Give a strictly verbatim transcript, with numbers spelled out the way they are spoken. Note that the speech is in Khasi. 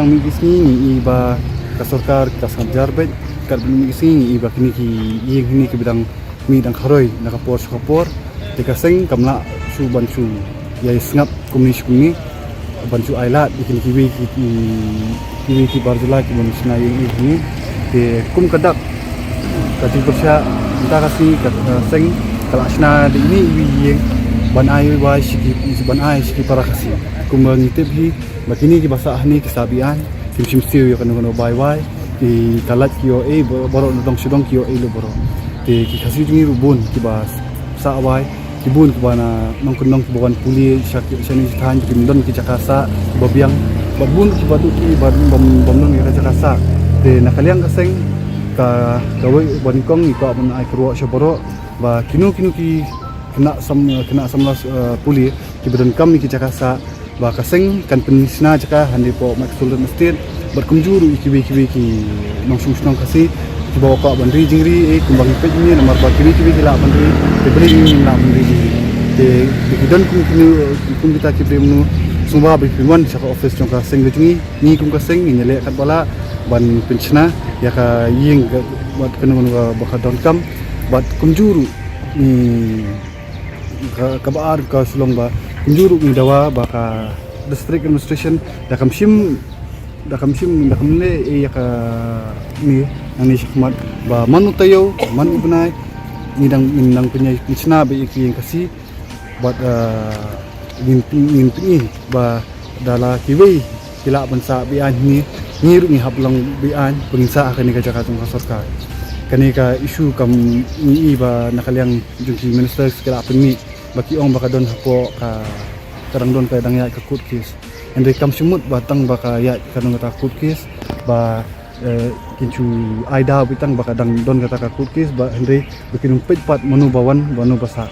Nang mih ki sngi ngi i ba ka sorkar ka sngap jar beit, katba nang mih ki sngi ngi i ba kine ki ïing hynne kiba dang mih dang kharoi na ka por sha ka por. Te ka seng kam lah shuh ban shu ïai sngap kumne shu kumne ban shu ai lad ïa kine kiwei ki, kiwei ki bar jylla kiban shna ïing ïa kine. Te kum ka dak ka jingpyrshah mynta ka sngi ka, ka seng ka la shna da ine iwei ïing ban ai wai sha ki, ban ai sha ki para Khasi. Kumba ngi tip hi ba kine kiba sah hangne ki sah be-aiñ, kim shim siew ïa kano kano bai wai, ki ka lait ki ïoh ei baroh, na dong sha dong ki ïoh ei lut baroh. Te ki Khasi jong ngi ruh bun kiba sah wai, ki bun kiba na nongkyndong kiba wan pule sha ki, shane sha thaiñ, kim don ki jaka sah kiba biang, bad bun kiba duh ki bad bym, bym don ki jaka sah. Te na ka liang ka seng ka, kawei ba nyngkong ngi kwah ban ai kyrwoh sha baroh ba kino kino ki khynnah sam, khynnah samla, eh, pule kiba donkam ïa ki jaka sah, ba ka seng kan pynshna jaka hangne hapoh Mike Sullivan Estate, bad kumjuh ruh ïa kiwei kiwei ki nongshong shnong Khasi kiba kwah ban ri jingri, eh, kumba ngi peit hangne, namar ba kiwei kiwei ki lah ban ri, te balei ngim lah ban ri jingri. Te ba ki don kum kine, kum kita ki briew mynno, sngewbha ba phin wan sha ka office jong ka seng ka jong ngi, ngi kum ka seng ngin ïaleh katba lah ban pynshna ïa ka ïing ka, bad kano kano kaba ka donkam, bad kumjuh ruh, hmm, ka, kaba ar ka shu long ba kumjuh ruh ngi dawa ba ka District Administration da kam shim, da kam shim, da kam leh ei ïa kane nangne shakhmat, ba man u taïew man u bnai ngi dang, ngin dang pynïaid pynshna beit ïa ki ïing Khasi, bad, eh, ngin, ngin pyni ba da la kiwei ki lah ban sah be-aiñ hangne, ngi ruh ngi hap long be-aiñ ba ngin sah ha kane ka jaka jong ka sorkar. Kane ka issue kam ngi i ba na ka liang jong ki ministers ki la pynmih ba ki ong ba ka don hapoh ka, ka dang don, ka dang ïaid ka court case. Hynrei kam shym mut ba tang ba ka ïaid ka don kata court case ba, eh, kin shu ai daw beit tang ba ka dang don kata ka court case, ba hynrei ba kin ym peit pat mano ba wan mano ba sah.